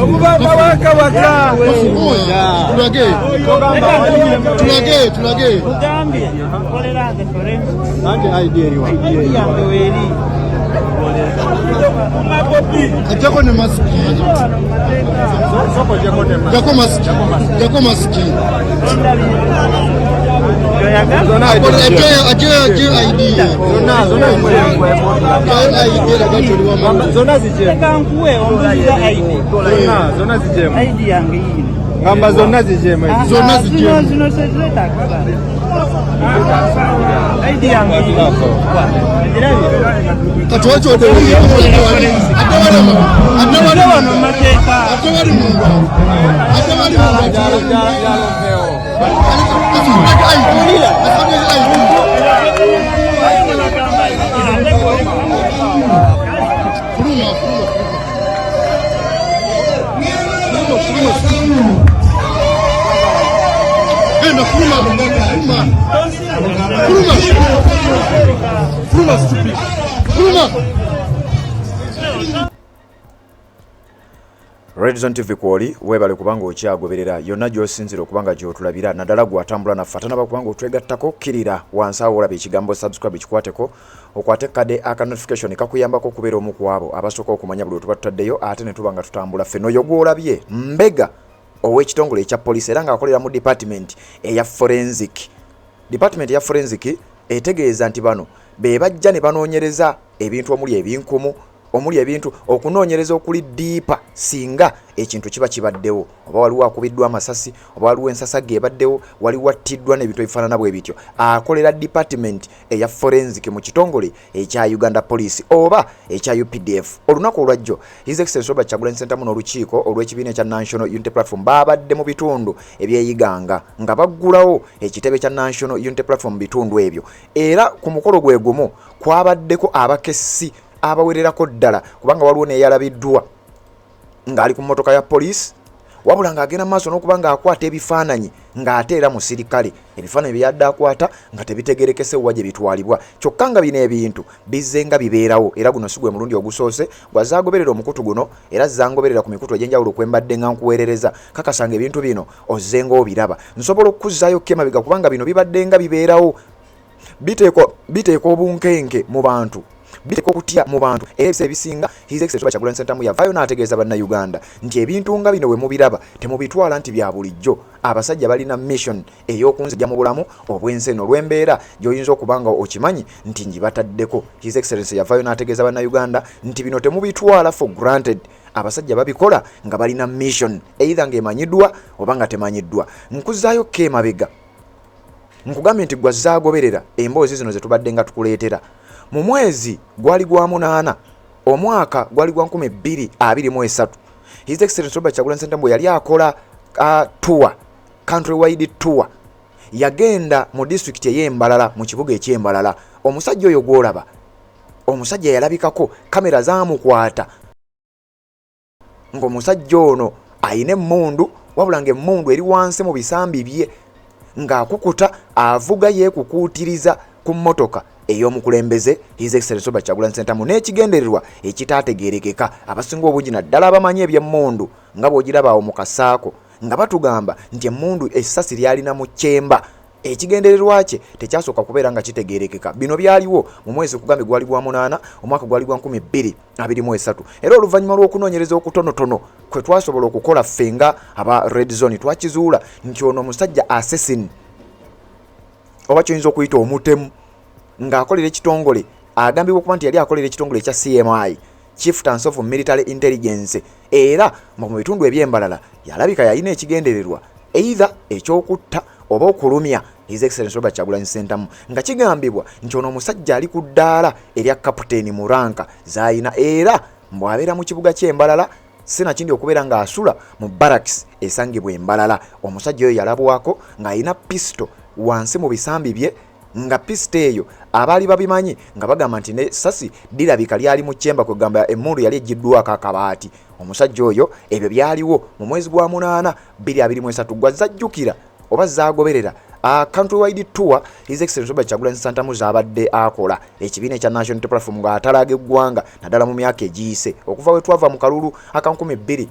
Omubaka wa Kabaka. Tulage, tulage, tulage. Tugambye nkolera nze forensic. Anti ID eriwa. ID yange weeri. Ajjako ne masiki. Soko jeko ne masiki. Jako masiki. Jako masiki. Gyoyagala. Ajje ajje ID. Zonna zonna Ajje ID laga tuli wa mawulire. Zonna zijemu. Leka nkuwe ombuuliza ID. Zonna zonna zijemu. ID yange yiino. Ngamba zonna zijemu. Zonna zijemu. Zino zezeetagisa. ID yange yiino. Ogirabye? Kati wakyo ate wali ate wali ate wali Wano mu mateeka. Ate wali munda. Ate wali munda. Ate ID. Fuluma, fuluma. Fuluma, fuluma. Genda fuluma, fuluma. Fuluma. Fuluma stupid. Fuluma. Redzone TV kwoli weebale kubanga okyagoberera yonna gy'osinzira okuba nga gy'otulabira, naddala gw'atambula naffe atanaba kubanga otwegattako. Kkirira wansi awo olaba ekigambo subscribe, kikwateko, okwate kade aka notification kakuyambako okubeera omu ku abo abasooka okumanya buli wetuba tutaddeyo, ate ne tuba nga tutambula ffenna. Oyo gw'olabye mbega ow'ekitongole ekya poliisi era ng'akolera mu department eya forensic. Department eya forensic etegeeza nti bano be bajja ne banoonyereza ebintu omuli ebinkumu, omuli ebintu okunoonyereza okuli deeper, singa ekintu kiba kibaddewo, oba waliwo akubiddwa amasasi, oba waliwo ensasagge ebaddewo, waliwo attiddwa n'ebintu ebifaanana bwe bityo. Akolera department eya forensic mu kitongole ekya Uganda Police oba ekya UPDF. Olunaku olwajjo His Excellency Robert Kyagulanyi Ssentamu n'olukiiko olw'ekibiina ekya National Unity Platform baabadde mu bitundu eby'eyiganga nga baggulawo ekitebe kya National Unity Platform mu bitundu ebyo, era ku mukolo gwe gumu kwabaddeko abakessi abawererako ddala, kubanga waliwo n'eyalabiddwa ng'ali ku mmotoka ya poliisi, wabula ng'agenda mu maaso n'okuba ng'akwata ebifaananyi ng'ate era musirikale. Ebifaananyi bye yadde akwata nga tebitegerekese wa gye bitwalibwa, kyokka nga bino ebintu bizze nga bibeerawo, era guno si gwe mulundi ogusoose. Gwazaagoberera omukutu guno era zangoberera ku mikutu egy'enjawulo kwe mbadde nga nkuweerereza, kakasanga ebintu bino ozze ng'obiraba. Nsobola okukuzzaayo ko emabega kubanga bino bibadde nga bibeerawo, biteeka obunkenke mu bantu, biteeka okutya mu bantu. Era ebiseera ebisinga His Excellency Robert Kyagulanyi Ssentamu yavaayo n'ategeeza Bannayuganda nti ebintu nga bino bwe mubiraba temubitwala nti bya bulijjo. Abasajja balina mission ey'okunzija mu bulamu obw'ensi eno olw'embeera gy'oyinza okuba nga okimanyi nti ngibataddeko. His Excellency yavaayo n'ategeeza Bannayuganda nti bino temubitwala for granted, abasajja babikola nga balina mission, either ng'emanyiddwa oba nga temanyiddwa. Nkuzaayo ko emabega, nkugambye nti gwa zaagoberera emboozi zino ze tubadde nga tukuleetera. Mu mwezi gwali gwa 8, omwaka gwali gwa 2023, His Excellency Robert Kyagulanyi Ssentamu bwe yali akola tour, country wide tour, yagenda mu disitulikiti ey'Embalala, mu kibuga eky'Embalala. Omusajja oyo gw'olaba, omusajja yalabikako, kamera zaamukwata ng'omusajja ono ayina emmundu, wabula ng'emmundu eri wansi mu bisambi bye, ng'akukuta avuga yeekukuutiriza ku mmotoka ey'omukulembeze His Excellency Robert Kyagulanyi Ssentamu n'ekigendererwa ekitaategeerekeka. Abasinga obungi, naddala abamanyi ebyemmundu nga bw'ogiraba awo mu kasaako, nga batugamba nti emmundu essasi lyalina mu chamber, ekigendererwa kye tekyasooka kubeera nga kitegeerekeka. Bino byaliwo mu mwezi kugambye gwali gwa 8, omwaka gwali gwa 2023. Era oluvannyuma lw'okunoonyereza okutonotono kwe twasobola okukola ffe nga aba Red Zone, twakizuula nti ono omusajja assassin, oba kyoyinza okuyita omutemu, ng'akolera ekitongole, agambibwa okuba nti yali akolera ekitongole ekya CMI, Chieftaincy of Military Intelligence, era mu bitundu eby'Embalala yalabika yalina ekigendererwa either ekyokutta oba okulumya His Excellency Robert Kyagulanyi Ssentamu, nga kigambibwa nti ono omusajja ali ku ddaala erya kapiteeni mu rank z'ayina, era mbw'abeera mu kibuga ky'Embalala, sinakindi okubeera ng'asula mu barracks esangibwa Embalala. Omusajja oyo yalabwako ng'alina pisto wansi mu bisambi bye, nga pisito eyo abaali babimanyi nga bagamba nti n'essasi lirabika lyali mu chamber, kwegamba emmundu yali eggiddwako akabaati. Omusajja oyo, ebyo byaliwo mu mwezi gwa 8 2023. Gwazajjukira oba zagoberera country wide tour His Excellency Robert Kyagulanyi Ssentamu z'abadde akola ekibiina ekya National Unity Platform ng'atalaga eggwanga naddala mu myaka egiyise okuva we twava mu kalulu aka 2021.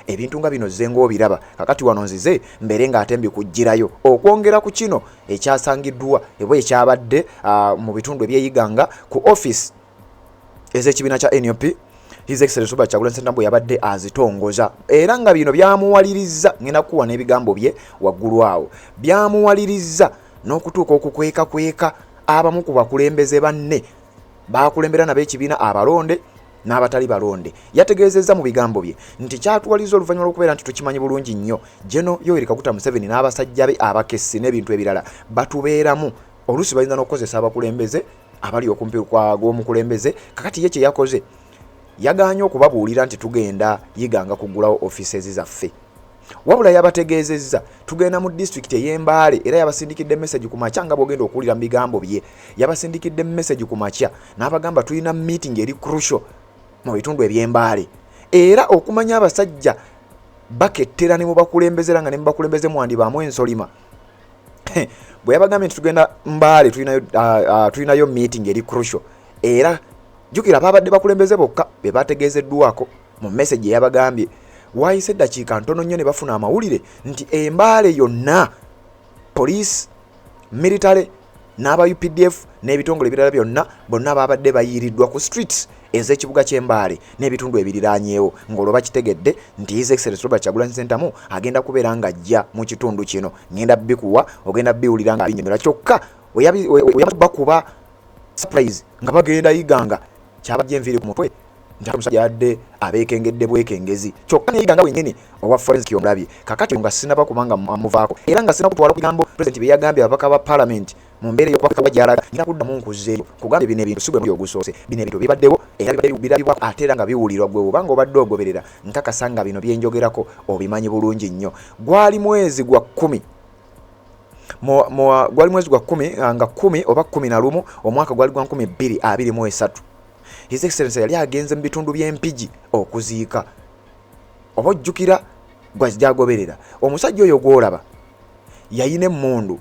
Ebintu nga bino zze ng'obiraba. Kakati wano nzize mbeere ng'ate mbikuggyirayo okwongera ku kino ekyasangiddwa oba ekyabadde mu bitundu eby'e Iganga ku office ez'ekibiina kya NUP, His Excellency Robert Kyagulanyi Ssentamu yabadde azitongoza, era nga bino byamuwalirizza, ngenda kuwa n'ebigambo bye waggulu awo, byamuwalirizza n'okutuuka okukwekakweka abamu ku bakulembeze banne bakulembera nabo ekibiina, abalonde n'abatali balonde. Yategeezezza mu bigambo bye nti kyatuwaliza oluvannyuma lw'okubeera nti tukimanyi bulungi nnyo General Yoweri Kaguta Museveni n'abasajja be abakessi n'ebintu ebirala batubeeramu, oluusi bayinza n'okukozesa abakulembeze abali okumpi gw'omukulembeze. Kakati ye kye yakoze, yagaanye okubabuulira nti tugenda Iganga kuggulawo offices zaffe, wabula yabategeezezza tugenda mu disitulikiti ey'Embaale, era yabasindikidde message ku makya nga bw'ogenda okuwulira mu bigambo bye. Yabasindikidde message ku makya n'abagamba tulina meeting eri crucial mu bitundu eby'Embaale, era okumanya abasajja bakettera ne mu bakulembeze, era nga ne mu bakulembeze mwandibaamu ensolima. Bwe yabagambye nti tugenda Mbaale, tulinayo, tulinayo meeting eri crucial, era jjukira babadde bakulembeze bokka be bategeezeddwako mu message eyabagambye. Waayise eddakiika ntono nnyo ne bafuna amawulire nti Embaale yonna poliisi, military n'aba UPDF n'ebitongole ebirala byonna, bonna babadde bayiiriddwa ku streets ez'ekibuga ky'Embaale n'ebitundu ebiriraanyeewo, ng'olwo bakitegedde nti His Excellency Robert Kyagulanyi Ssentamu agenda kubeera ng'ajja mu kitundu kino. Ngenda bikuwa, ogenda biwulira nga binyumira. Kyokka bakuba surprise nga bagenda Iganga, kyabajja enviiri ku mutwe nti omusajja yadde abeekengedde bwekengezi. Kyokka ne Iganga wennyini owa forensic omulabye. Kakati nga sinaba kubanga muvaako, era nga sinakutwala ku bigambo President bye yagambye ababaka ba parliament mu mbeera ey'okuba gy'alaga, ngenda kuddamu nkuzeeyo kugambye bino ebintu si gwe mulundi ogusoose. Bino ebintu bibaddewo era birabibwako ate era nga biwulirwa. Gwe obanga obadde ogoberera, nkakasa nga bino byenjogerako obimanyi bulungi nnyo. Gwali mwezi gwa 10, gwali mwezi gwa 10 nga 10 oba 11, omwaka gwali gwa 2023. His Excellency yali agenze mu bitundu by'Empigi okuziika. Oba ojjukira gwazjagoberera omusajja oyo gw'olaba yayina emmundu,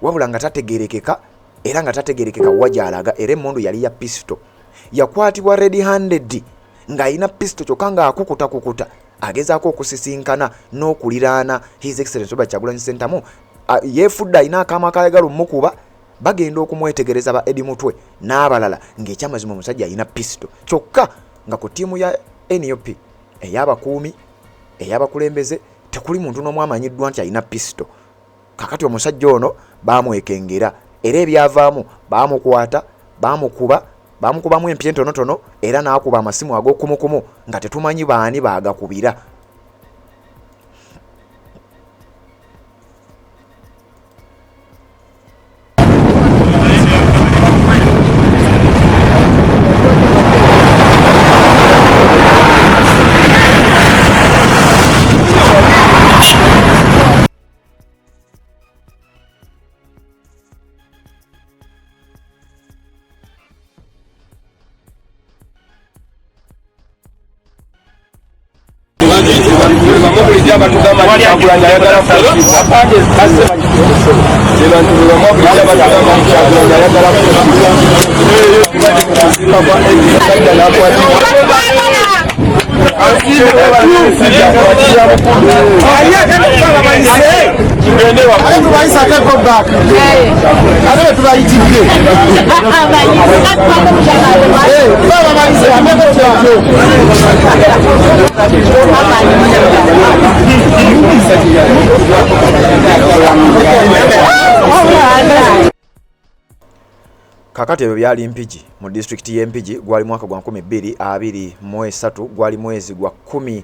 wabula nga tategerekeka, era nga tategerekeka wa gy'alaga, era emmundu yali ya pisito. Yakwatibwa red handed ng'alina pisito, kyokka ng'akukutakukuta agezaako okusisinkana n'okuliraana His Excellency Robert Kyagulanyi Ssentamu. Yeefudde alina akaama akayagala omukuba. Bagenda okumwetegereza ba Eddie Mutwe n'abalala ng'ekyamazima omusajja alina pisito, kyokka nga ku ttiimu ya NUP ey'abakuumi ey'abakulembeze tekuli muntu n'omu amanyiddwa nti alina pisito. Kakati omusajja ono baamwekengera, era ebyavaamu baamukwata, baamukuba, baamukubamu empya entonotono, era n'akuba amasimu ag'okumukumu nga tetumanyi baani baagakubira. Ate tubayitidde bababayise. Kakati ebyo byali Mpigi, mu disitulikiti y'Empigi. Gwali mwaka gwa 2023, gwali mwezi gwa 10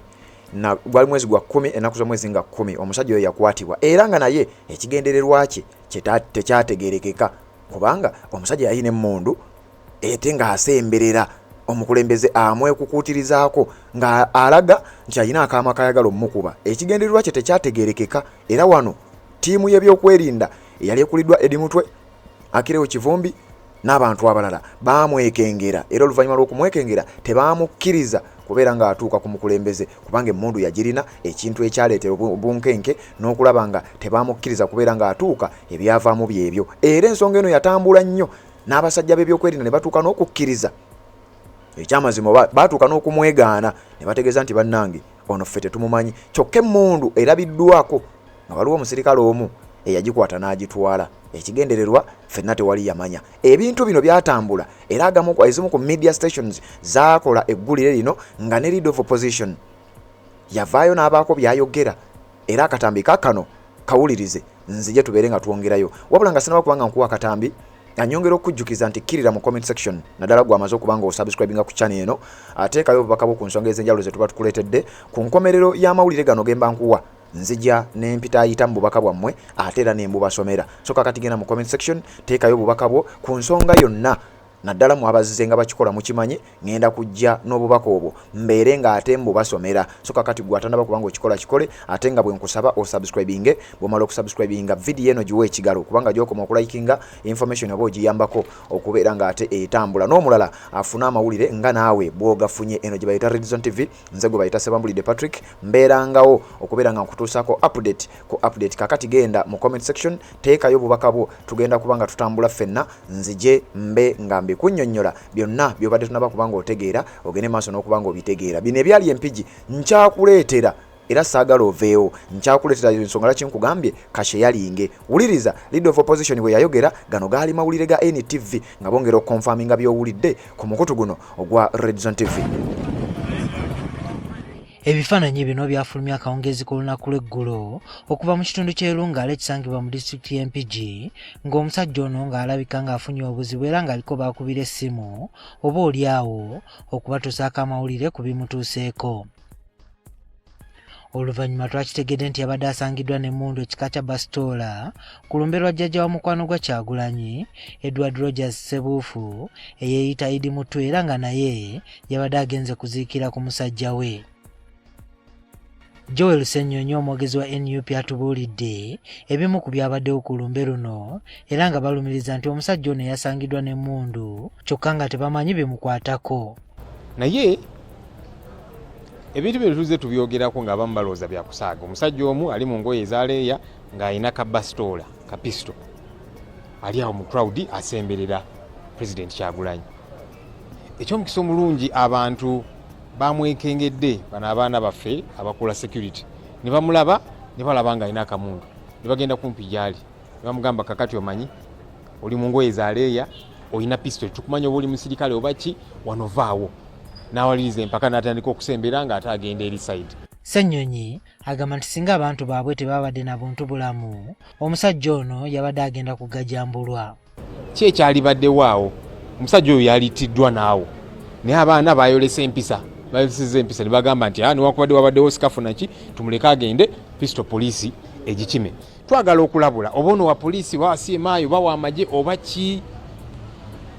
na gwali mwezi gwa 10, ennaku z'omwezi nga 10. Omusajja oyo yakwatibwa, era nga naye ekigendererwa kye tekyategerekeka, kubanga omusajja yalina emmundu ete ng'asemberera omukulembeze amwekukuutirizaako nga alaga nti alina akaama kayagala omukuba. Ekigendererwa kye tekyategerekeka, era wano ttiimu y'ebyokwerinda eyali ekuliddwa Eddie Mutwe, Akirewo Kivumbi n'abantu abalala baamwekengera, era oluvannyuma lw'okumwekengera tebaamukkiriza. kubeera ng'atuuka ku mukulembeze kubanga emmundu yagirina, ekintu ekyaleetera obunkenke n'okulaba nga tebamukkiriza kubeera ng'atuuka. Ebyavaamu byebyo, era ensonga eno yatambula nnyo n'abasajja b'ebyokwerinda ne batuuka n'okukkiriza ekyamazima, oba baatuuka n'okumwegaana ne bategeeza nti bannange ono ffe tetumumanyi. Kyokka emmundu erabiddwako nga waliwo omusirikale omu eyagikwata n'agitwala, ekigendererwa ffenna tewali yamanya. Ebintu bino byatambula, era agamu ezimu ku media stations zaakola eggulire lino nga ne leader of opposition yavaayo n'abaako byayogera. Era akatambi kakano kawulirize, nzije tubeere nga twongerayo. Wabula nga sinaba kubanga nkuwa akatambi, anyongera okujjukiza nti kkirira mu comment section, naddala gwe amaze okuba nga osubscribinga ku channel eno, ateekayo obubaka bwo ku nsonga ez'enjawulo ze tuba tukuleetedde. Ku nkomerero y'amawulire gano gemba nkuwa, nzija nempitaayita mu bubaka bwammwe ate era nembubasomera. So kakati genda mu comment section, teekayo obubaka bwo ku nsonga yonna, naddala mu abazze nga bakikola mukimanyi, ŋŋenda kujja n'obubaka obwo mbeere ng'ate mbubasomera. So kakati gwe atannaba kubanga okikola, kikole. Ate nga bwe nkusaba osubscribinge, bw'omala okusubscribinga, vidiyo eno giwa ekigalo, kubanga gy'okoma okulikinga information oba ogiyambako okubeera ng'ate etambula n'omulala afune amawulire nga naawe bw'ogafunye. Eno gye bayita Redzone TV, nze gwe bayita Sebambulidde Patrick, mbeerangawo okubeera nga nkutuusaako update ku update. Kakati genda mu comment section, teekayo obubaka bwo, tugenda kuba nga tutambula ffenna, nzije mbe nga mbikunnyonnyola byonna by'obadde tunaba kubanga otegeera, ogende maaso n'okuba nga obitegeera. Bino ebyali Empigi nkyakuleetera, era saagala oveewo, nkyakuleetera. Ensonga lwaki nkugambye kasheyalinge, wuliriza leader of opposition bwe yayogera. Gano gaali mawulire ga NTV nga bongera okukonfaminga by'owulidde ku mukutu guno ogwa Redzone TV. Ebifaananyi bino byafulumya akawungeezi k'olunaku lw'eggulo okuva mu kitundu ky'e Lungala ekisangibwa mu disitulikiti y'e Mpigi, ng'omusajja ono ng'alabika ng'afunye obuzibu era ng'aliko baakubira essimu oba oli awo okubatuusaako amawulire ku bimutuuseeko. Oluvannyuma twakitegedde nti yabadde asangiddwa n'emmundu ekika kya basitoola ku lumbe lwa jjajja wa mukwano gwa Kyagulanyi, Edward Rogers Ssebuufu, eyeeyita Idi Mutu, era nga naye yabadde agenze kuziikira ku musajja we. Joel Ssenyonyi, omwogezi wa NUP, atubuulidde ebimu ku byabaddewo ku lumbe luno, era nga balumiriza nti omusajja ono yasangiddwa n'emmundu kyokka nga tebamanyi bimukwatako. Naye ebintu bino tuzze tubyogerako ng'abamu balowooza byakusaaga. Omusajja omu ali mu ngoye ezaleeya ng'alina ka basitoola, ka pistol, ali awo mu crowd asemberera President Kyagulanyi. Ekyomukisa omulungi, abantu bamwekengedde, bano abaana baffe abakola security ne bamulaba, ne balaba ng'alina akamundu, ne bagenda kumpi gy'ali ne bamugamba, "Kakati omanyi oli mu ngoye zaleeya, olina pistol, tukumanya oba oli musirikale oba ki, wano vaawo." N'awaliriza empaka n'atandika okusembera ng'ate agenda eri side. Ssenyonyi agamba nti singa abantu baabwe tebabadde na buntu bulamu, omusajja ono yabadde agenda kugajambulwa. Ki ekyalibaddewo awo? Omusajja oyo yalitiddwa naawo, naye abaana bayolesa empisa, bayoleseza empisa ne bagamba nti, "Ah, newankubadde wabaddewo scuffle naki, tumuleke agende, pistol poliisi egikime." Twagala okulabula, oba ono wa poliisi oba wa CMI oba wamagye oba ki,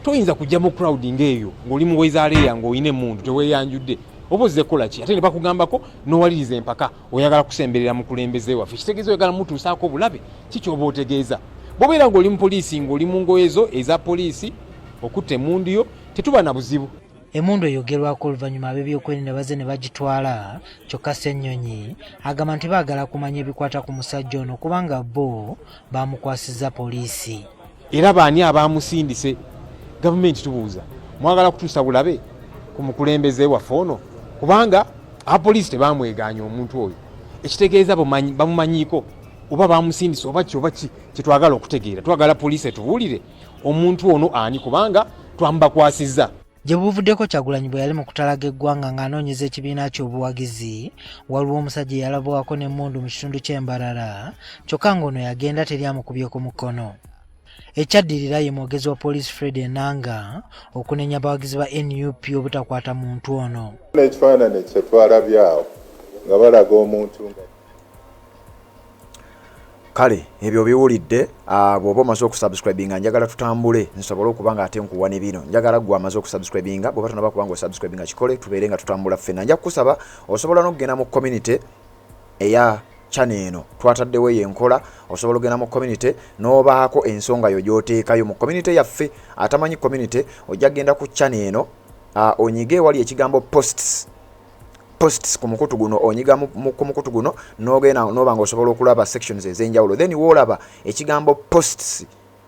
toyinza kujja mu crowd ng'eyo ng'oli muwezaaleeya ng'olina emundu, teweeyanjudde, oba ozze kukola ki? Ate ne bakugambako n'owaliriza empaka, oyagala kusemberera mukulembeze waffe, kitegeeza oyagala mutuusaako obulabe. Ki kyoba otegeeza? Bw'obeera ng'oli mu poliisi, ng'oli mu ngoye zo eza poliisi, okutta emundu yo, tetuba na buzibu. Emmundu eyogerwako oluvannyuma ab'ebyokwerinda bazze ne bagitwala, kyokka Ssenyonyi agamba nti baagala kumanya ebikwata ku musajja ono kubanga bo bamukwasizza poliisi. Era baani abamusindise? Gavumenti tubuuza, mwagala kutuusa bulabe ku mukulembeze waffe ono? Kubanga abapoliisi tebamwegaanya omuntu oyo, ekitegeeza bamumanyiiko oba bamusindise oba ki oba ki. Kyetwagala okutegeera, twagala poliisi etubuulire omuntu ono ani, kubanga twamubakwasizza. Gye buvuddeko, Kyagulanyi bwe yali mu kutalaga eggwanga ng'anoonyeza ekibiina kye obuwagizi, waliwo omusajja eyalabwako n'emmundu mu kitundu ky'e Mbarara, kyokka ng'ono yagenda teri amukubye ku mukono. Ekyaddirira ye mwogezi wa poliisi Fred Enanga okunenya abawagizi ba NUP obutakwata muntu ono. N'ekifaananyi kye twalabye awo nga balaga omuntu nga Kale ebyo biwulidde. Bw'oba omaze okusubscribinga, njagala tutambule nsobole okuba nga ate nkuwa ne bino. Njagala gwe amaze okusubscribinga, bw'oba tonaba kuba nga osubscribinga, kikole, tubeere nga tutambula ffenna. Nja kukusaba osobola n'okugenda mu community eya channel eno, twataddewo eyo enkola, osobola ogenda mu community n'obaako ensonga yo gy'oteekayo mu community yaffe. Atamanyi community, ojja kugenda ku channel eno, onyige ewali ekigambo posts. Posts ku mukutu guno, onyiga ku mukutu guno n'ogenda noba nga osobola okulaba sections ez'enjawulo, then woolaba ekigambo posts,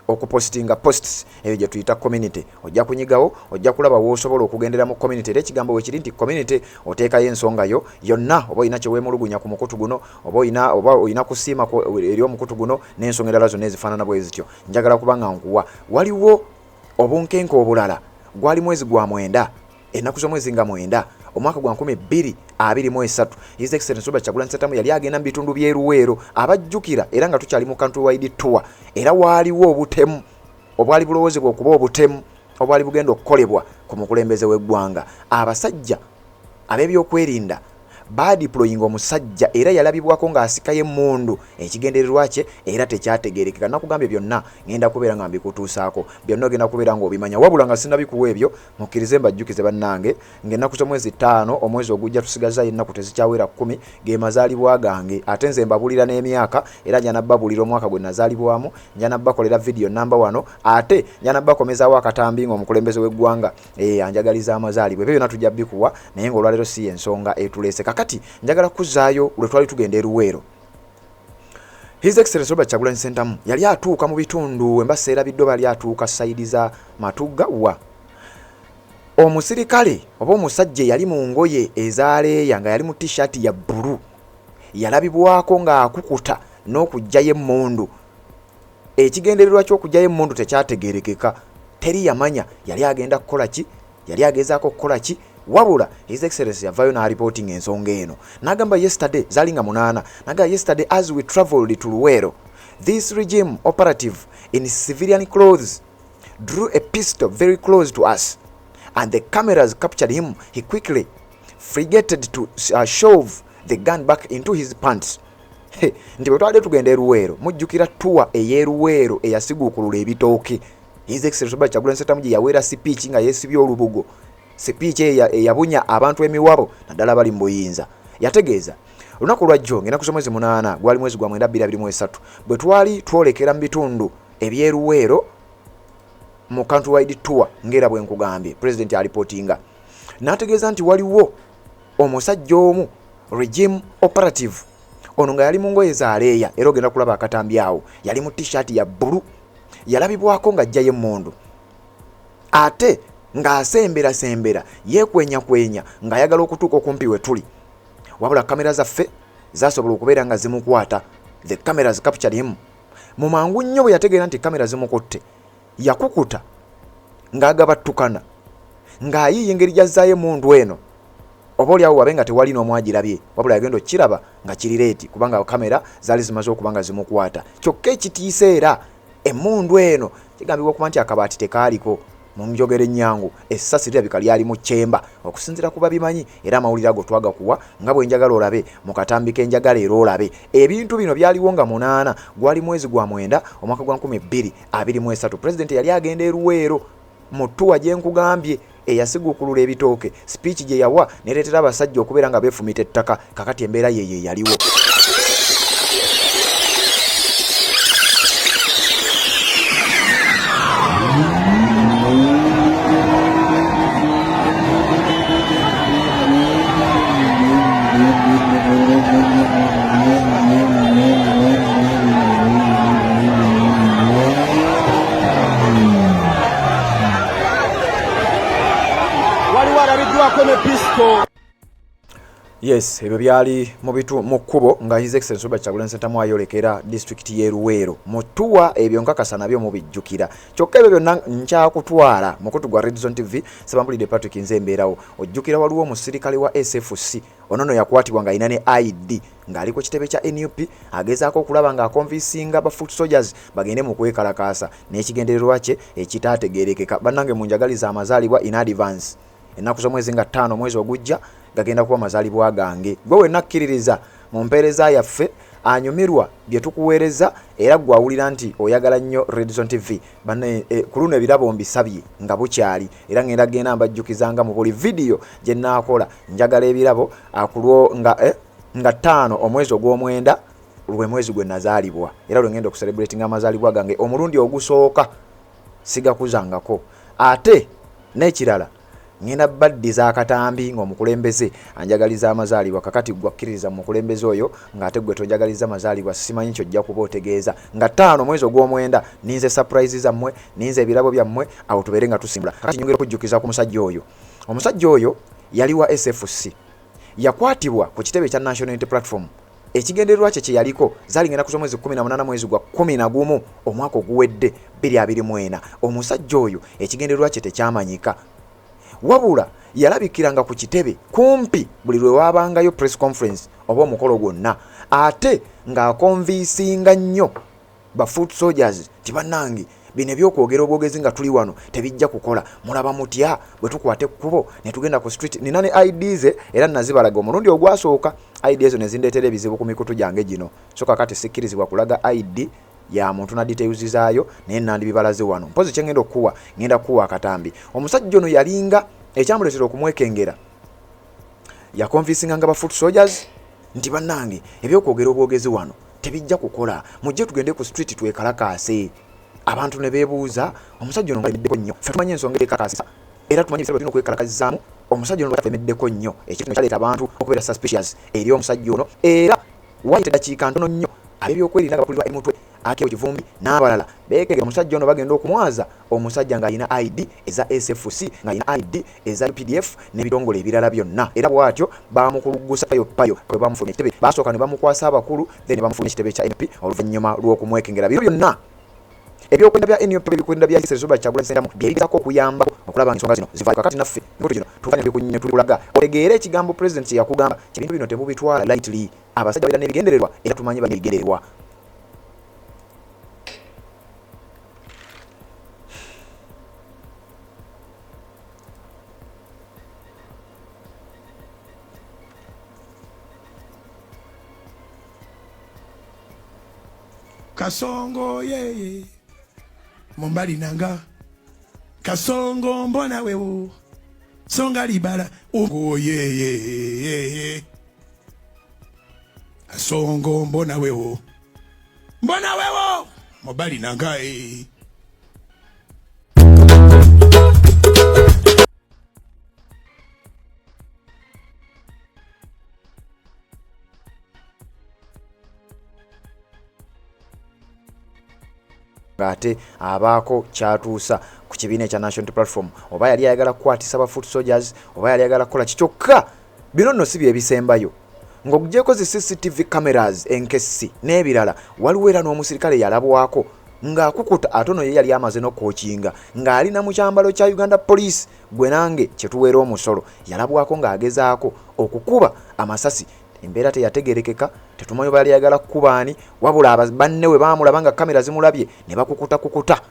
okupostinga posts, eyo gye tuyita community. Ojja kunyigawo, ojja kulaba w'osobola okugendera mu community, era ekigambo wekiri nti community, oteekayo ensonga yo yonna, oba olina kyeweemulugunya ku mukutu guno, oba olina kusiima eri omukutu guno, n'ensonga endala zonna ezifaanana bwe zityo. Njagala kuba nga nkuwa waliwo obunkenke obulala. Gwali mwezi gwa 9, ennaku z'omwezi nga 9, omwaka gwa 2023. His Excellence Robert Kyagulanyi Ssentamu yali agenda mu bitundu by'e Luweero, abajjukira, era nga tukyali mu country wide tour, era waaliwo obutemu obwali bulowoozebwa okuba obutemu obwali bugenda okukolebwa ku mukulembeze w'eggwanga. Abasajja ab'ebyokwerinda badeployinga omusajja, era yalabibwako ng'asikayo emmundu. Ekigendererwa kye era tekyategerekeka. Nakugambye byonna ngenda kubeera nga mbikutuusaako, byonna ogenda kubeera ng'obimanya. Wabula nga sinnabikuwa ebyo, mukkirize mbajjukize bannange ng'ennaku z'omwezi 5 omwezi ogujja, tusigazayo ennaku tezikyawera 10, ge mazaalibwa gange. Ate nze mbabulira n'emyaka, era nja nabbabuulira omwaka gwe nazaalibwamu, nja nabbakolera vidiyo namba wano, ate nja nabbakomezaawo akatambi ng'omukulembeze w'eggwanga anjagaliza amazaalibwa. Ebyo byonna tujja bikuwa, naye ng'olwaleero si ensonga etuleese. Kakati njagala kuzaayo lwe twali tugenda e Luweero. His Excellence Robert Kyagulanyi Ssentamu yali atuuka mu bitundu emba seerabidde, oba yali atuuka side za Matugga wa omusirikale oba omusajja eyali mu ngoye ezaleeya nga yali mu T-shirt ya bbulu, yalabibwako ng'akukuta n'okuggyayo emmundu. Ekigendererwa ky'okuggyayo emmundu tekyategeerekeka, teri yamanya yali agenda kukola ki, yali agezaako kukola ki. Wabula His Excellence yavaayo n'aripootinga ensonga eno n'agamba, yesterday zaali nga 8, n'agamba, "Yesterday as we travelled to Luweero, this regime operative in civilian clothes drew a pistol very close to us and the cameras captured him. He quickly frigated to shove the gun back into his pants." Nti bwe twabadde tugenda e Luweero, mujjukira tour ey'e Luweero eyasiguukulula ebitooke, His Excellence Robert Kyagulanyi Ssentamu gye yaweera sipiiki nga yeesibye olubugo, sipiiki eyo eyabunya abantu emiwabo naddala bali mu buyinza. Yategeeza olunaku lwajjo ng'ennaku z'omwezi 8, gwali mwezi gwa 9 2023, bwe twali twolekera mu bitundu eby'e Luweero mu countrywide tour, ng'era bwe nkugambye, Pulezidenti alipootinga n'ategeeza nti waliwo omusajja omu regime operative ono nga yali mu ngoye zaleeya, era ogenda kulaba akatambi awo, yali mu T-shirt ya bbulu, yalabibwako ng'ajjayo emmundu ate ng'asemberasembera, yeekwenyakwenya ng'ayagala okutuuka okumpi we tuli. Wabula kamera zaffe zasobola okubeera nga zimukwata, the cameras captured him. Mu mangu nnyo bwe yategeera nti kamera zimukutte, yakukuta ng'agabattukana ng'ayiiya engeri gy'azzaayo emmundu eno, oba oliawo wabe nga tewali n'omwagirabye. Wabula yagenda okukiraba nga kiri late, kubanga kamera zaali zimaze okuba nga zimukwata. Kyokka ekitiisa, era emmundu eno kigambibwa okuba nti akabaati tekaaliko. Mu njogera ennyangu, essasi lirabika lyali mu chamber, okusinziira ku babimanyi, era amawulire ago twagakuwa nga bwe njagala olabe mu katambi k'enjagala era olabe ebintu bino byaliwo nga 8, gwali mwezi gwa 9, omwaka gwa 2023. Pulezidenti yali agenda e Luweero mu tour gye nkugambye eyasiguukulula ebitooke, speech gye yawa nereetera abasajja okubeera nga beefumita ettaka. Kakati embeera yeyo eyaliwo. Waliwo alabiddwako ne pistol. Yes, ebyo byali mu bitu mu kkubo nga His Excellence Robert Kyagulanyi Ssentamu ayolekera disitulikiti y'e Luweero mu tour. Ebyo nkakasa nabyo mubijjukira. Kyokka ebyo byonna nkyakutwala mukutu gwa Redzone TV, Sebambulidde Patrick, nze embeerawo. Ojjukira waliwo omusirikale wa SFC ono no yakwatibwa ng'alina ne ID ng'ali ku kitebe kya NUP, agezaako okulaba ng'aconvincinga ba foot soldiers bagende mu kwekalakaasa n'ekigendererwa kye ekitaategeerekeka. Bannange, munjagaliza amazaalibwa in advance. Ennaku z'omwezi nga 5 omwezi ogujja gagenda kuba mazaalibwa gange. Gwe wenna akkiririza mu mpeereza yaffe, anyumirwa bye tukuweereza, era gwe awulira nti oyagala nnyo Redzone TV banne, ku luno ebirabo mbisabye nga bukyali, era ngenda genda mbajjukizanga mu buli vidiyo gye nnaakola. Njagala ebirabo kulwo nga 5 omwezi ogw'omwenda, lwe mwezi gwe nazaalibwa, era lwe ngenda okucelebratinga amazaalibwa gange omulundi ogusooka, sigakuzangako. Ate n'ekirala, Ngenda baddiza akatambi ng'omukulembeze anjagaliza amazaalibwa. Kakati ggwe akkiririza mu mukulembeze oyo ng'ate ggwe tonjagaliza mazaalibwa, simanyi ky'ojja kuba otegeeza. Nga 5 omwezi ogw'omwenda ninze surprise zammwe, ninze ebirabo byammwe, awo tubeere nga tusimbula. Kakati nyongera okujjukiza ku musajja oyo. Omusajja oyo yali wa SFC, yakwatibwa ku kitebe kya National Unity Platform. Ekigendererwa kye kye yaliko zaali ng'ennaku z'omwezi 18 mwezi gwa 11 omwaka oguwedde 2024. Omusajja oyo ekigendererwa kye tekyamanyika, wabula yalabikiranga ku kitebe kumpi buli lwe waabangayo press conference oba omukolo gwonna, ate ng'akonviisinga nnyo ba foot soldiers nti bannange bino ebyokwogera obwogezi nga tuli wano tebijja kukola, mulaba mutya bwe tukwata ekkubo ne tugenda ku street. Nina ne ID ze era nazibalaga omulundi ogwasooka, ID ezo ne zindeetera ebizibu ku mikutu gyange gino. So kakati sikkirizibwa kulaga ID ya muntu na details zaayo, naye nandibibalaze wano. Mpozi kye ngenda okukuwa, ngenda kukuwa akatambi. Omusajja ono yalinga ekyamuleetera okumwekengera, yakonviisinganga ba foot soldiers nti bannange ebyokwogera obwogezi wano tebijja kukola, mujje tugende ku street twekalakaase. Abantu ne beebuuza omusajja ono ng'alemeddeko nnyo. Ffe tumanyi ensonga ekalakaasisa era tumanyi ebiseera bwe tulina okwekalakazaamu. Omusajja ono alemeddeko nnyo, ekintu kyaleeta abantu okubeera suspicious eri omusajja ono. Era wayita eddakiika ntono nnyo ab'ebyokwerinda nga bakulirwa Emutwe Akeo Kivumbi n'abalala beekengera omusajja ono, bagenda okumwaza omusajja ng'alina ID eza SFC, ng'alina ID eza UPDF n'ebitongole ebirala byonna. Era bw'atyo baamukulugusa payo payo bwe bamufulumya ekitebe. Baasooka ne bamukwasa abakulu, then ne bamufulumya ekitebe kya NUP oluvannyuma lw'okumwekengera. Bino byonna ebyokwerinda bya NUP, ebyokwerinda bya His Robert Kyagulanyi Ssentamu bye bigezaako okuyambako okulaba nga ensonga zino zivaayo. Kakati naffe emikutu gino tuva tulikulaga otegeere ekigambo President kye yakugamba, ebintu bino temubitwala lightly. Abasajja babeera n'ebigendererwa era tumanyi balina ebigendererwa. Kasongo yeye mombali nanga Kasongo mbona wewo songa libala ugo yeye yeye Kasongo mbona wewo mbona wewo mobali nanga eh. Ng'ate abaako kyatuusa ku kibiina ekya National Platform, oba yali ayagala kukwatisa ba foot soldiers oba yali ayagala kukola ki. Kyokka bino nno si bye bisembayo. Ng'oggyeeko zi CCTV cameras enkessi n'ebirala, waliwo era n'omusirikale yalabwako ng'akukuta, ate ono ye yali amaze n'okwokinga ng'alina mu kyambalo kya Uganda Police, gwe nange kye tuweera omusolo. Yalabwako ng'agezaako okukuba amasasi, embeera teyategerekeka, tetumanyi oba yali ayagala kukuba ani, wabula banne we baamulaba nga kamera zimulabye ne bakukuta kukuta.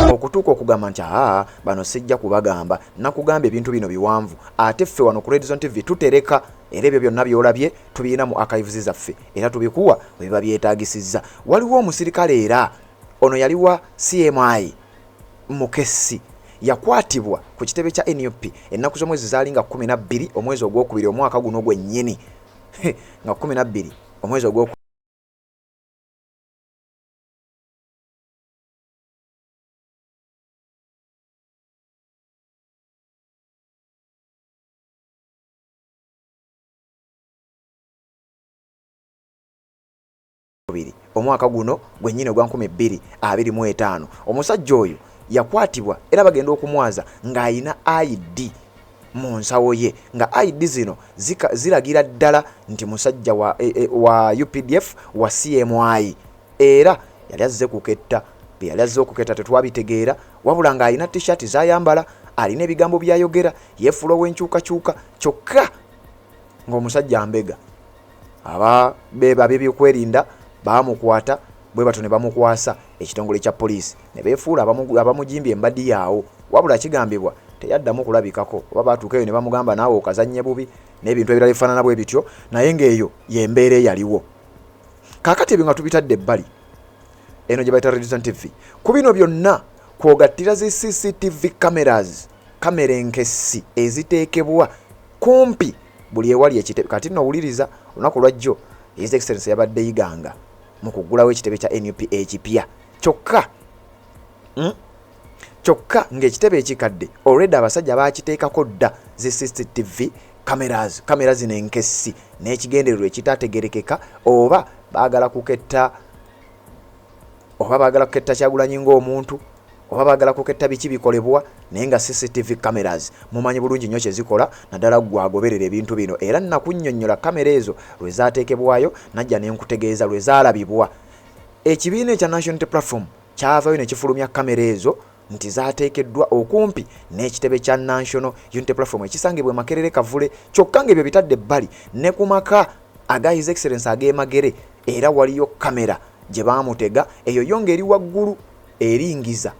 Okutuuka okugamba nti aa bano sijja kubagamba, nakugamba ebintu bino biwanvu, ate ffe wano ku Red Zone TV tutereka era ebyo byonna by'olabye tubirina mu archives zaffe era tubikuwa bwe biba byetaagisizza. Waliwo omusirikale era ono yali wa CMI Mukessi, yakwatibwa ku kitebe kya NUP ennaku z'omwezi zaali nga 12 omwezi ogwokubiri omwaka guno gwennyini, nga 12 omwezi ogwokubiri omwaka guno gwennyini ogwa 2025. Omusajja oyo yakwatibwa era bagenda okumwaza ng'ayina ID mu nsawo ye, nga ID zino ziragira ddala nti musajja wa UPDF wa CMI, era yali azze kuketta. Bye yali azze okuketta tetwabitegeera, wabula ng'alina T-shirt z'ayambala, alina ebigambo by'ayogera, yeefuula ow'enkyukakyuka kyokka ng'omusajja mbega. Aba ab'ebyokwerinda baamukwata bwe batyo ne bamukwasa ekitongole kya poliisi ne beefuula abamujimbye embadi yaawo, wabula kigambibwa teyaddamu kulabikako oba baatuuka eyo ne bamugamba naawe okazannye bubi n'ebintu ebirala ebifaanana bwe bityo, naye ng'eyo y'embeera eyaliwo. Kaakati ebyo nga tubitadde ebbali, eno gye bayita Redison TV. Ku bino byonna kw'ogattira zi CCTV cameras, kamera enkessi eziteekebwa kumpi buli ewali ekitebe. Kati nno wuliriza, olunaku lwajjo His Excellency yabadde Iganga mu kuggulawo ekitebe kya NUP ekipya, kyokka Kyokka ng'ekitebe ekikadde already abasajja baakiteekako dda zi CCTV cameras, kamera zino enkessi n'ekigendererwa ekitategerekeka, oba baagala kuketta, oba baagala kuketta Kyagulanyi ng'omuntu, oba baagala kuketta biki bikolebwa, naye nga CCTV cameras mumanyi bulungi nnyo kye zikola, naddala ggwe agoberera ebintu bino. Era nakunnyonnyola kamera ezo lwe zaateekebwayo, najja ne nkutegeeza lwe zaalabibwa. Ekibiina ekya National Unity Platform kyavayo ne kifulumya kamera ezo nti zaateekeddwa okumpi n'ekitebe kya National Unity Platform ekisangibwa e Makerere Kavule, kyokka ng'ebyo bitadde ebbali ne ku maka aga His Excellency ag'e Magere era waliyo kamera gye baamutega, eyo yo ng'eri waggulu eringiza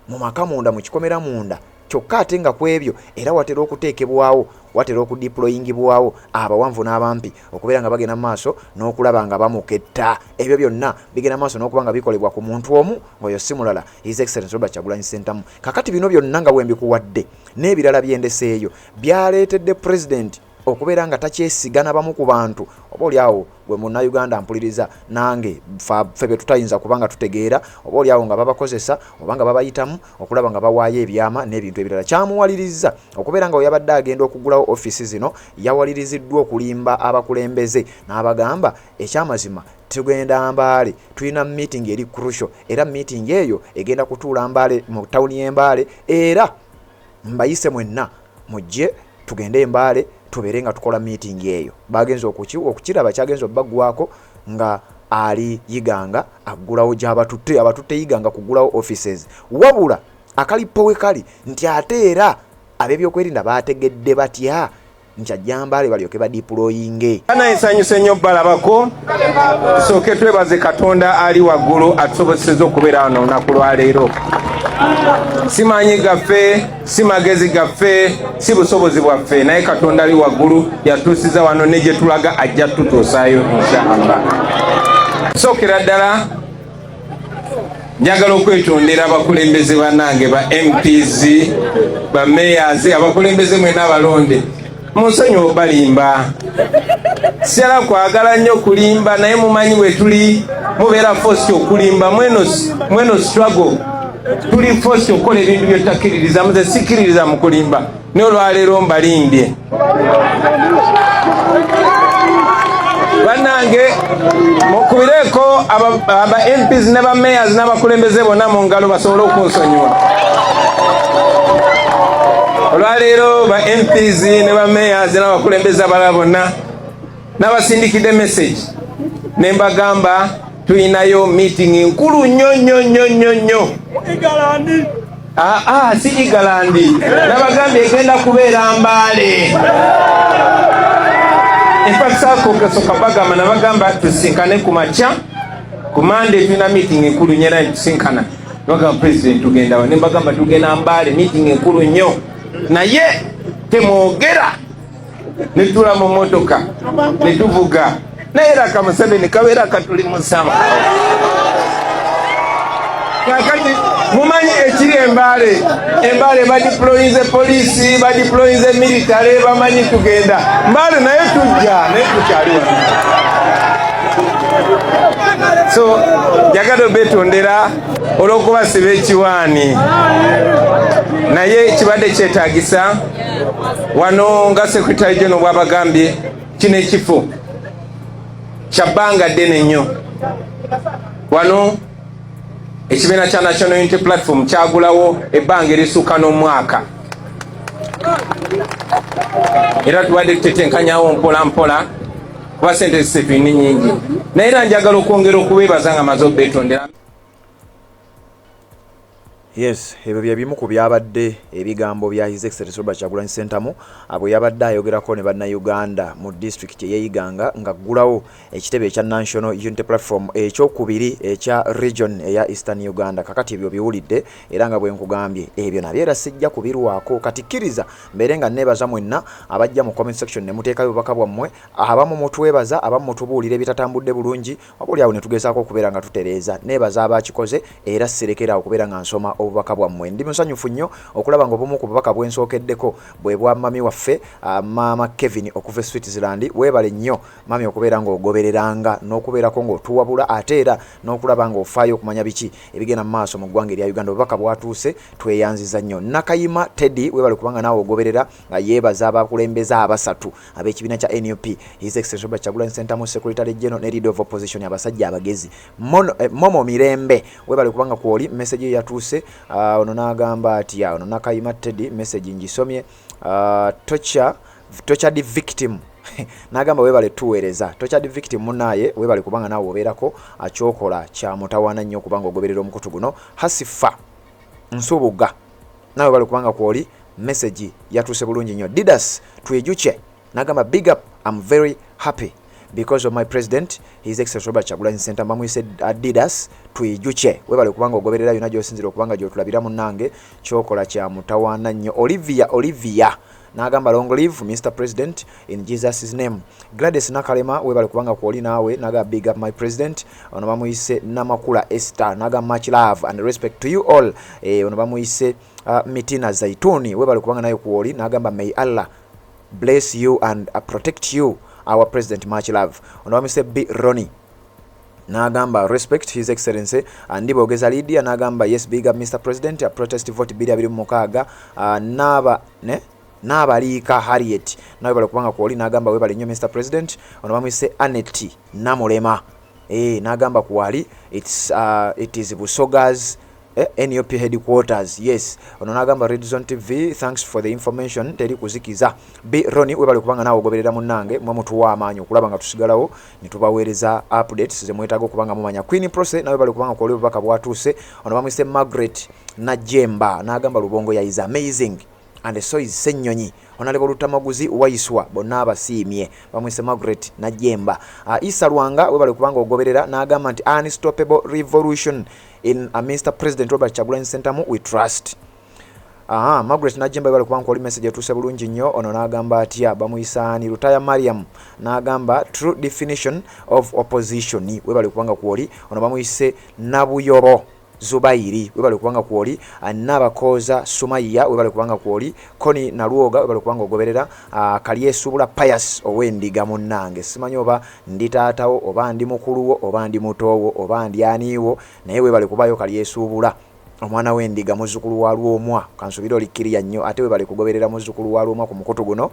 mu maka munda mu kikomera munda, kyokka ate nga ku ebyo era watera okuteekebwawo, watera okudiployingibwawo abawanvu n'abampi okubeera nga bagenda mu maaso n'okulaba nga bamuketta. Ebyo byonna bigenda mu maaso n'okuba nga bikolebwa ku muntu omu ng'oyo si mulala His Excellency Robert Kyagulanyi Ssentamu. Kakati bino byonna nga bwembikuwadde n'ebirala byendeseeyo byaleetedde Pulezidenti okubeera nga takyesiga na bamu ku bantu, oba oli awo gwe munnayuganda mpuliriza nange ffe be tutayinza kuba nga tutegeera, oba oli awo nga babakozesa oba nga babayitamu okulaba nga bawaayo ebyama n'ebintu ebirala. Kyamuwalirizza okubeera nga weyabadde agenda okugulawo ofiisi zino yawaliriziddwa okulimba abakulembeze n'abagamba ekyamazima tugenda Mbale, tulina meeting eri crucial, era meeting eyo egenda kutuula Mbale mu tawuni y'e Mbale, era mbayise mwenna mujje tugende e Mbale tubeere nga tukola meeting eyo. Bagenze okukiraba kyagenze obbagwako nga ali Iganga aggulawo gy'abatutte, abatutte Iganga kuggulawo offices. Wabula akalippo we kali nti ate era ab'ebyokwerinda baategedde batya nti ajja Mbale balyoke badiployinge. Banaye nsanyuse nnyo balabako. Tusooke twebaze Katonda ali waggulu atusobosezza okubeera wano olunaku lwa leero. Si maanyi gaffe, si magezi gaffe, si busobozi bwaffe, naye Katonda ali waggulu yatuusiza wano ne gye tulaga ajja tutuusaayo insha Allah. Sookera ddala njagala okwetondera abakulembeze bannange ba MPs, ba mayors, abakulembeze mwena abalonde, munsonyiwe obalimba. Siyala kwagala nnyo kulimba, naye mumanyi bwe tuli mubeera forced okulimba mweno struggle tuli forced okukola ebintu byetakkiririza. Muze sikkiririza mu kulimba, naye olwaleero mbalimbye. Bannange mukubireko aba MPs ne ba mayors n'abakulembeze bonna mu ngalo basobole okunsonyiwa. Olwaleero ba MPs ne ba mayors n'abakulembeze abalala bonna n'abasindikidde message ne mbagamba tulinayo meeting nkulu nnyo nnyo nnyo nnyo nnyo. Aa, si Igalandi, nabagambye egenda kubeera Mbale. Infact bagamba nabagamba tusinkane ku makya ku Mande, tulina meeting enkulu nnyo era tusinkana. Bagamba president tugenda wa? Ne mbagamba tugenda Mbale, meeting enkulu nnyo, naye temwogera. Ne tula mu motoka ne tuvuga, naye era ka Museveni kabeera katuli musama. Kakati mumanyi ekiri Embaale, Embaale badiployinze poliisi, badiployinze military, bamanyi tugenda Mbaale, naye tujja, naye tukyali wano. So njagala obetondera olw'okubasiba ekiwaani, naye kibadde kyetagisa wano nga secretary general bwabagambye, kino ekifo kya bbanga ddene nnyo. Wano ekibiina kya National Unity Platform kyagulawo ebbanga erisukka n'omwaka, era tubadde tutetenkanyawo mpola mpola kuba sente zise tulina nyingi, naye era njagala okwongera okubeebaza nga maze obetondera. Yes, ebyo bye bimu ku byabadde ebigambo bya His Excellency Robert Kyagulanyi Ssentamu bwe yabadde ayogerako ne Bannayuganda mu disitulikiti ey'e Iganga ng'aggulawo ekitebe ekya National Unity Platform ekyokubiri ekya region eya Eastern Uganda. Kakati ebyo biwulidde era nga bwe nkugambye ebyo nabyo era sijja kubirwako. Kati kkiriza mbeere nga nneebaza mwenna abajja mu comment section ne muteekayo obubaka bwammwe, abamu mutwebaza, abamu mutubuulira ebitatambudde bulungi Oboolyawo ne tugezaako okubeera nga tutereeza. Nneebaza abakikoze era ssirekera awo kubeera nga nsoma obubaka bwammwe. Ndi musanyufu nnyo okulaba nga obumu ku bubaka bwe nsookeddeko bwe bwa mummy waffe Maama Kevin okuva e Switzerland. Weebale nnyo mummy okubeera ng'ogobereranga n'okubeerako ng'otuwabula ate era n'okulaba ng'ofaayo okumanya biki ebigenda mu maaso mu ggwanga erya Uganda. Obubaka bwatuuse, tweyanziza nnyo. Nakayima Teddy weebale kubanga naawe ogoberera nga yeebaza abakulembeze abasatu ab'ekibiina kya nup, His Excellency Robert Kyagulanyi Ssentamu, Secretary General ne Leader of Opposition, abasajja abagezi. Mono, eh, Momo Mirembe webale kubanga kwoli message ye yatuuse. Ono n'agamba atya ono Nakayima Teddy, message ngisomye. Torture, tortured victim n'agamba webale tuweereza. Tortured victim munaaye webale kubanga naawe obeerako akyokola kya mutawaana nnyo okubanga ogoberera omukutu guno. Hasifa Nsubuga nawe bali kubanga kwoli message yatuuse bulungi nnyo. Didas Twijukye nagamba big up, I'm very happy because of my president His Excellency Robert Kyagulanyi Ssentamu. Bamuyise Didas Twijukye, webale kubanga ogoberera yonna gy'osinzira okubanga gy'otulabira munnange, kyokola kya mutawaana nnyo. Olivia Olivia n'agamba long live Mr President in Jesus name. Gladys Nakalema webale kubanga kwoli naawe n'agamba big up my president. Ono bamuyise Namakula Esther n'agamba much love and respect to you all. Ono bamuyise Mitina Zaituni webale kubanga naye kwoli n'agamba may Allah bless you and protect you our president, much love. Ono bamuyise B Ronnie n'agamba respect His Excellency. Ndibogeza Lydia n'agamba yes, big up Mr President, a protest vote 2026. Naaba ne Naabaliika Harriet nawe bale kubanga kwoli n'agamba webale nnyo Mr President. Ono bamuyise Anet Namulema n'agamba kwali it is Busoga's NUP headquarters. Yes, ono n'agamba Red Zone TV, thanks for the information, teri kuzikiza. B Ronnie webale kubanga naawe ogoberera munnange, mwe mutuwa amaanyi okulaba nga tusigalawo ne tubaweereza updates ze mwetaaga okuba nga mumanya. Queen Prose nawe bale kubanga kwoli obubaka bwatuuse. Ono bamuyise Margaret Najemba n'agamba Lubongo ya is amazing and so is Ssenyonyi. Honorable Lutamaguzi Waiswa bonna abasiimye, bamuyise Margaret Najemba. Isa Lwanga webale kubanga ogoberera n'agamba nti unstoppable revolution in Mr President Robert Kyagulanyi Ssentamu we trust. Aha, Margaret Najemba webale kubanga oli message etuuse bulungi nnyo. Ono n'agamba atya, bamuyisaani Lutaya Mariam n'agamba true definition of opposition, webale kubanga kwoli. Ono bamuyise Nabuyobo Zubairi webale kubanga kwoli. Nabakooza Sumaiya webale kubanga kwoli. Koni Nalwoga webale kubanga ogoberera. Kalyesubula Pius ow'endiga munnange, simanyi oba ndi taatawo oba ndi mukuluwo oba ndi mutoowo oba ndi aniiwo, naye webale kubayo Kalyesuubula omwana w'endiga, muzzukulu wa Lwomwa, kansubire olikkiriya nnyo ate webale kugoberera muzzukulu wa Lwomwa ku mukutu guno.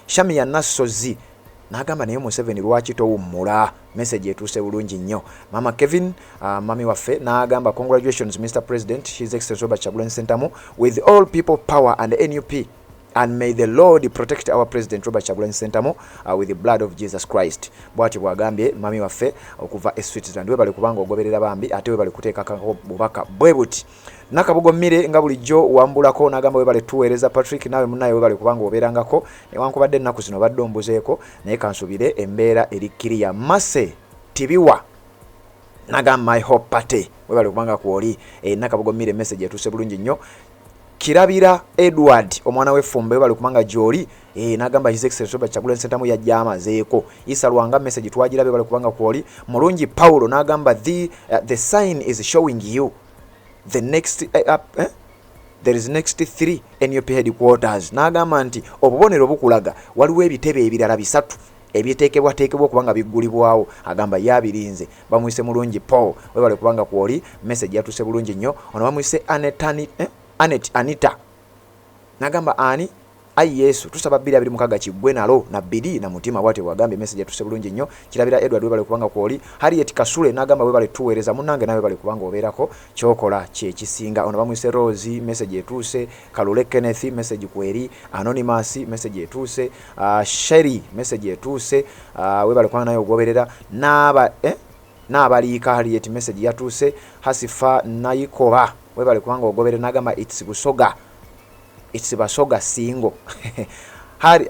Shamia Nassozi n'agamba naye Museveni lwaki towummula, message etuuse bulungi nnyo. Mama Kevin, mami waffe n'agamba congratulations Mr President His Excellency Robert Kyagulanyi Ssentamu with all people power and NUP and may the Lord protect our president Robert Kyagulanyi Ssentamu with the blood of Jesus Christ. Bw'atyo bw'agambye mami waffe okuva e Switzerland. Webale kubanga ogoberera bambi ate webale kuteekako bubaka bwe buti. Nakabugo Mmire nga bulijjo wambulako n'agamba webale tuweereza. Patrick naawe munnaye webale kubanga obeerangako newankubadde ennaku zino obadde ombuzeeko, naye kansubire embeera eri kiriya. Mase Tibiwa n'agamba my hope party, webale kubanga kwoli. Nakabugo Mmire message etuuse bulungi nnyo. Kirabira Edward omwana w'effumbe webale kubanga gy'oli, n'agamba His Excellency Robert Kyagulanyi Ssentamu yajja amazeeko. Isa Lwanga message twagirabye, webale kubanga kwoli. Mulungi Paulo n'agamba the sign is showing you the next there is next 3 NUP headquarters, n'agamba nti obubonero bukulaga waliwo ebitebe ebirala bisatu ebiteekebwateekebwa okuba nga biggulibwawo, agamba yabirinze. Bamuyise Mulungi Paul webale kubanga kwoli, message yatuuse bulungi nnyo. Ono bamuyise Anet Anita n'agamba ani ayi Yesu tusaba 2026 kiggwe nalo na bbiri na mutima, bwatyo bwagambye, message yatuuse bulungi nnyo. Kirabira Edward webale kubanga kwoli. Harriet Kasule n'agamba webale tuweereza munnange, nawe webale kubanga obeerako kyokola kyekisinga. Ono bamuyise Rose, message etuuse. Kalule Kenneth message kweri. Anonymous message etuuse. Sherry message etuuse. Webale kubanga naye ogoberera n'aba Naabaliika Harriet message yatuuse. Hasifa Nayikoba Webale kubanga ogoberera nagamba its Busoga, its Basoga singo. Hari,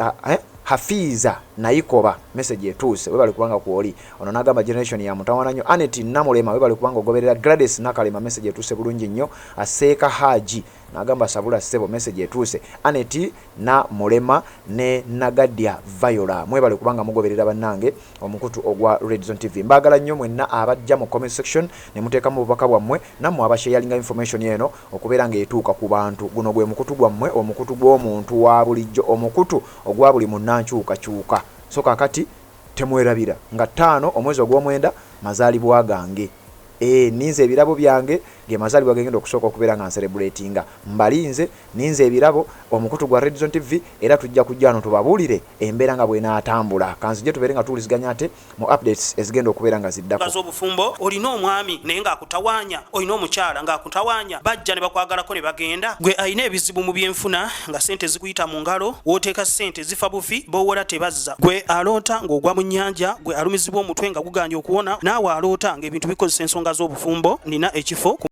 Hafiza Naikoba, message etuuse, webale kubanga kwoli. Ono nagamba generation ya mutawana nnyo. Anet Namulema, webale kubanga ogoberera. Gladys Nakalema, message etuuse bulungi nnyo. Aseeka Haji nagamba sabula ssebo, message etuuse. Anet Namulema ne Nagadya Viola, mwebale kubanga mugoberera bannange omukutu ogwa Redzone TV. Mbaagala nnyo mwenna abajja mu comment section ne muteekamu obubaka bwammwe, nammwe abasharinga information eno okubeera ng'etuuka ku bantu. Guno gwe mukutu gwammwe, omukutu gw'omuntu wa bulijjo, omukutu ogwa buli munnankyukakyuka. So kakati temwerabira nga 5 omwezi ogw'omwenda mazaalibwa gange. Ninze ebirabo byange, ge mazaalibwa gengenda okusooka okubeera nga ncelebratinga. Mbalinze, ninze ebirabo, omukutu gwa Redzone TV, era tujja kujja wano tubabuulire embeera nga bw'enaatambula. Kanzije tubeere nga tuwuliziganya ate mu updates ezigenda okubeera nga ziddako. Z'obufumbo, olina omwami naye ng'akutawaanya, olina omukyala ng'akutawaanya, bajja ne bakwagalako ne bagenda. Gwe alina ebizibu mu byenfuna nga sente zikuyita mu ngalo, w'oteeka sente zifa bufi, b'owola tebazza. Gwe aloota ng'ogwa mu nnyanja, gwe alumizibwa omutwe nga guganye okuwona, naawe aloota ng'ebintu bikozesa ensonga z'obufumbo, nina ekifo ku